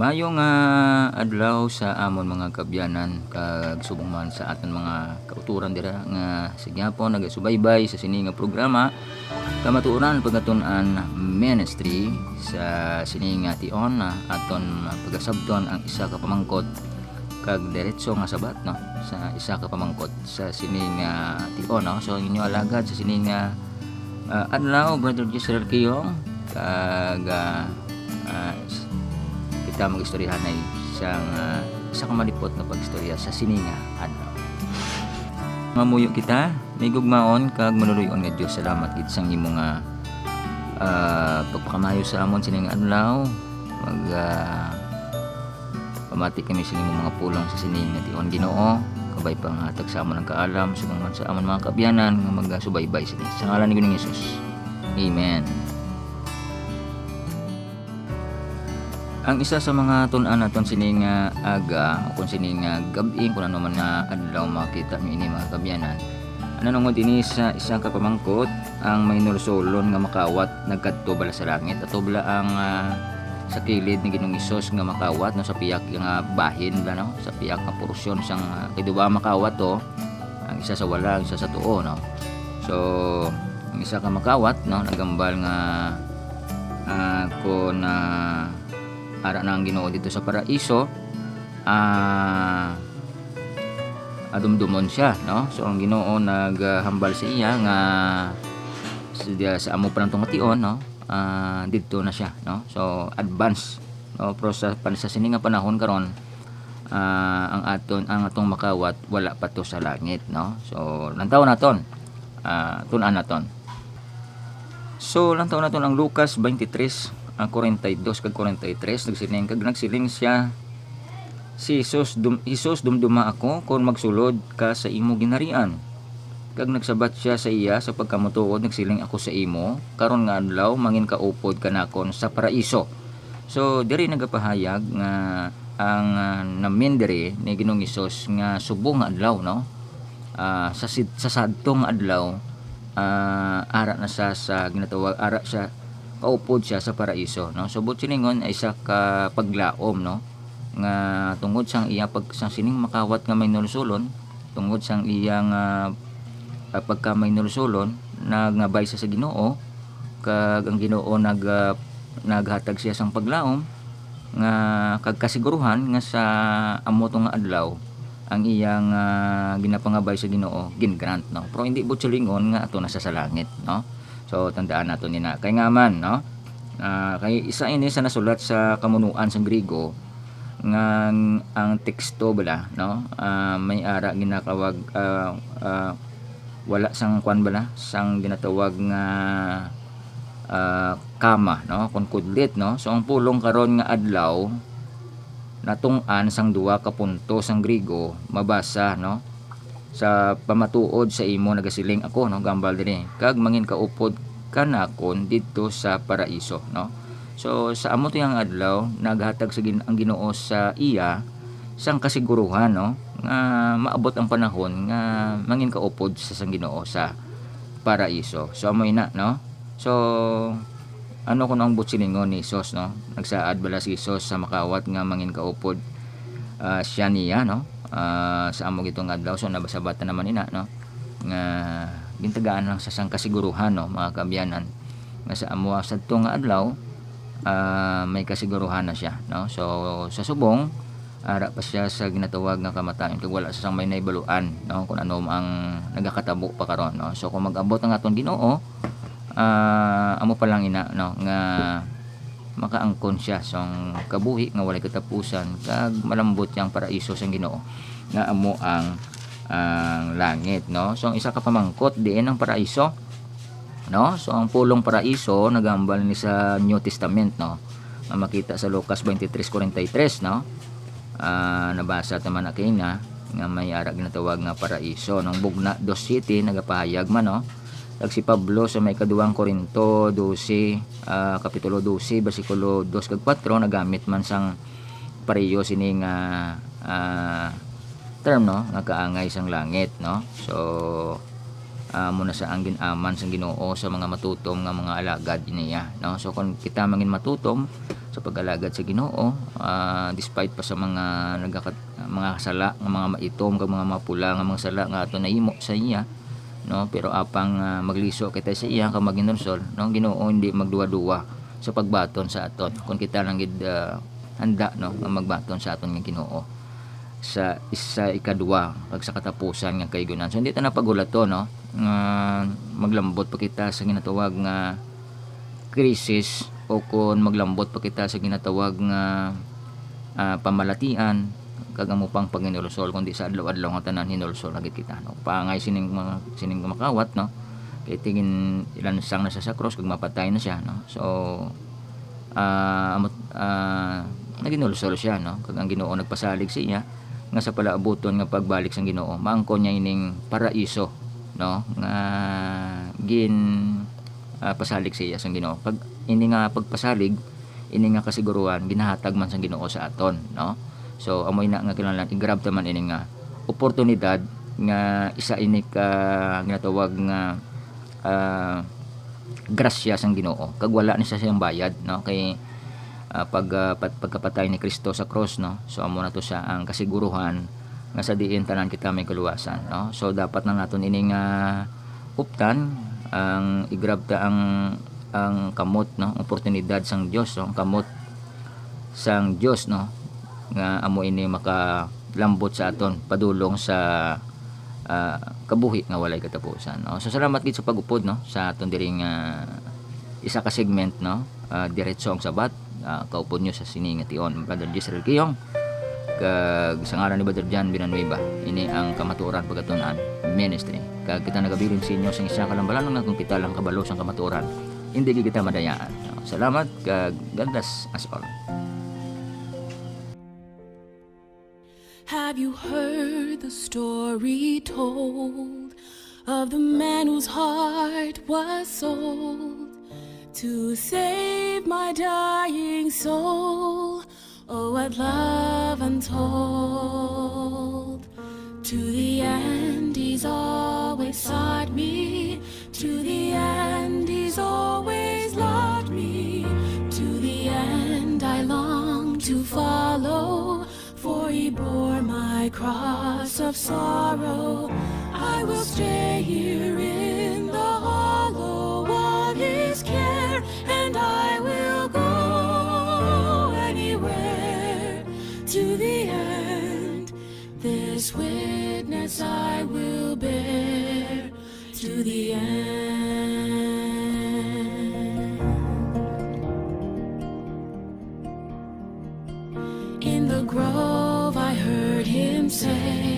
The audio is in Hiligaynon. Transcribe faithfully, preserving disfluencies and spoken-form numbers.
Mayo nga adlaw sa amon mga kaabyanan, kag subong man sa aton mga kautoran dira nga sa gihapon nagasubaybay sa sini nga programa, Kamatuoran Pagatun-an Ministry. Sa sini nga tion, ah, aton pagasabton ang isa ka pamangkot kag diretso nga sabat, no, sa isa ka pamangkot sa sini nga tion, no. So, ang inyo alagad sa sini nga, ah, adlaw, Brother Giselle Kiyong, kag, ah, ah, s-, kita mag-istoryahanay sang, ah, isa ka malipot nga pag-istorya sa sini nga adlaw. Mamuyo kita, may gugmaon kag maluloy-on nga Dios, salamat gid sang imo nga, ah, pagpakamayo sa amon sini nga adlaw. Mag, ah, pamati kami sa imong mga pulong sa sini nga tion, Ginoo, kabay panghatag sa amon ang kaalam, subong man sa amon mga kaabyanan nga magasubaybay sini. Sa ngalan ni Ginoong Jesus. Amen. Ang isa sa mga tun-an naton sini nga aga, o kung sini nga gab-i, kung ano man nga adlaw, makita mi ini, mga kaabyanan. Nanungod ini sa isa ka pamangkot, ang mahinulsolon nga makawat nagkadto bala sa langit, ato bala ang, ah, sa kilid ni Ginoong Hesus nga makawat, no, sa pihak nga bahin bala, no, sa pihak nga porsyon sang, ah, kay di ba ang makawat to, ang isa sa wala, ang isa sa tuo, no. So, ang isa ka makawat, no, naghambal nga, ah, kon, ah, ara na ang Ginoo didto sa paraiso, ah, adumdumon sia, no? So, ang Ginoo naghambal sa iya nga sa, diya sa amo pa lang tong tion, no? Ah, didto na sia, no? So, advance, no? Pero sa, pan-, sa sini nga panahon karon, ah, ang aton, ang atong makawat wala pa to sa langit, no? So, lantaw naton, ah, tun-an naton. So, lantaw naton ang Lucas twenty-three, ah, forty-two kag forty-three, nagsiling, kag nagsiling sia, si Jesus, dum-, Jesus, dumduma ako kon magsulod ka sa imo ginharian. Kag nagsabat sia sa iya sa pagkamatuod, nagsiling, "Ako sa imo, karon nga adlaw mangin kaupod ka nakon sa paraiso." So, diri nagapahayag nga ang, ah, namin diri ni Ginoong Hesus nga subong nga adlaw, no? Ah, sa sid-, sa sadto nga adlaw, ah, ara na sa, sa ginatawag, ara siya, kaupod siya sa paraiso, no? So, buot silingon, ay isa ka paglaom, no? Nga tungod sang iya pag-, sang sining makawat nga mahinulsolon, tungod sang iya nga, ah, pagka mahinulsolon, nagngabay siya sa Ginoo, kag ang Ginoo nag-, ah, naghatag siya sang paglaom nga, kag kasiguruhan nga sa amo to nga adlaw ang iyang, ah, ginapangabay sa Ginoo gin-grant, no? Pero hindi buot silingon nga ato na sa, sa langit, no? So, tandaan nato nina. Kay nga man, no? Ah, kay isa ini sa nasulat sa kamunuan sang Griego, nga ang, ang teksto bala, no? Ah, may ara ginakawag, ah, ah, wala sang kwan bala, sang ginatawag nga, ah, kama, no? Kon kudlit, no? So, ang pulong karon nga adlaw, natun-an sang duwa ka punto sang Griego, mabasa, no? Sa pamatuod sa imo nagasiling ako, no, gambal diri, kag mangin kaupod ka nakon didto sa paraiso, no? So, sa amo to nga adlaw, naghatag sa gin-, ang Ginoo sa iya sang kasiguruhan, no, nga maabot ang panahon nga mangin kaupod sa sang Ginoo sa paraiso. So, amo ina, no? So, ano kuno ang buot silingon ni Jesus, no? Nagsaad bala si Jesus sa makawat nga mangin kaupod, ah, siya niya, no? Ah, sa amo gid to nga adlaw, so nabasabatan naman ina, no? Nga gintagaan lang sa sang kasiguruhan, no, mga kaabyanan, nga sa amo sadto nga adlaw, ah, may kasiguruhan na siya, no? So, sa subong, ara pa siya sa ginatawag nga kamatayon, kag wala sa sang may nahibaluan, no, kung ano ang nagakatabo pa karon, no? So, kung mag-abot ang aton Ginoo, ah, amo pa lang ina, no, nga makaangkon siya sang kabuhi nga walay katapusan, kag malambot yang paraiso sang Ginoo, nga amo ang, ang langit, no? So, ang isa ka pamangkot, diin ang paraiso, no? So, ang pulong paraiso, nagahambal ni sa New Testament, no? Nga makita sa Lucas twenty-three forty-three, no? Ah, nabasa ta man na kaina nga may ara ginatawag nga paraiso. Nung Bugna dos siete, nagapahayag man, no? Kag si Pablo sa may ikaduhang Corinto dose, ah, kapitulo dose, bersikulo dos kag kuwatro, nagamit man sang pareho sini nga, ah, term, no, nga kaangay sang langit, no? So, Ah, amo na sa ang gin-aman sang Ginoo sa mga matutom nga mga alagad niya, no? So, kung kita mangin matutom sa pag-alagad sa Ginoo, ah, despite pa sa mga nagaka-, mga sala nga mga maitom kag mga mapula nga mga sala nga ato nahimo sa iya, no? Pero apang, ah, magliso kita sa iya kag maghinulsol, no? Ang Ginoo hindi magduwa-duwa sa pagbaton sa aton kung kita lang gid, ah, handa, no, nga magbaton sa aton nga Ginoo sa isa ikadwa kag sa katapusan nga kaygunan. So, hindi ta na paghulaton, no, nga maglambot pa kita sa ginatawag nga krisis, o kon maglambot pa kita sa ginatawag nga, ah, pamalatian, kag amo pang paghinulsol, kundi sa adlaw-adlaw nga tanan hinulsol na gid kita, no? Paangay sining mga, sining makawat, no? Kay tingin ilansang na siya sa krus kag mapatay na siya, no? So, ah, amo, ah, naghinulsol siya, no? Kag ang Ginoo nagpasalig sa iya nga sa palaabuton nga pagbalik sang Ginoo, maangkon niya ining paraiso, no? Nga gin, ah, pasalig sa iya sang Ginoo. Kag ini nga pagpasalig, ini nga kasiguruhan, ginahatag man sang Ginoo sa aton, no? So, amo ina nga kinahanglan i-grab ta man ini nga oportunidad nga isa ini ka ginatawag nga, ah, grasya sang Ginoo, kag wala ni sa siyang bayad, no? Kay, ah, pag, ah, pat-, pagkapatay ni Cristo sa krus, no? So, amo na to siya ang kasiguruhan nga sa diin tanan kita may kaluwasan, no? So, dapat na naton ini nga uptan, ang i-grab ta ang, ang kamot, no? Oportunidad sang Dios, no? Ang kamot sang Dios, no? Nga amo ini makalambot sa aton padulong sa, ah, kabuhi nga walay katapusan, no? So, salamat gid sa pag-upod, no, sa aton diri nga isa ka segment, no? Ah, Diretso ang Sabat. Ah, kaupod nyo sa sini nga tion, Brother Jezreel Kiyong, kag sa ngalan ni Brother John Villanueva. Ini ang Kamatuoran Pagkatun-an Ministry. Kag kita nagabilin sa inyo sing isa ka lambalanong nga kung kita lang kabalo sang kamatuoran, hindi gid kita madayaan. Salamat, kag God bless us all. Have you heard the story told of the man whose heart was sold to save my dying soul? Oh, what love untold. To the end, he's always sought me. To the end, he's always loved me. To the end, I long to follow. For he bore my cross of sorrow. I will stay here in the hollow of his care, and I will go anywhere to the end. This witness I will bear to the end. In the grove I heard him say,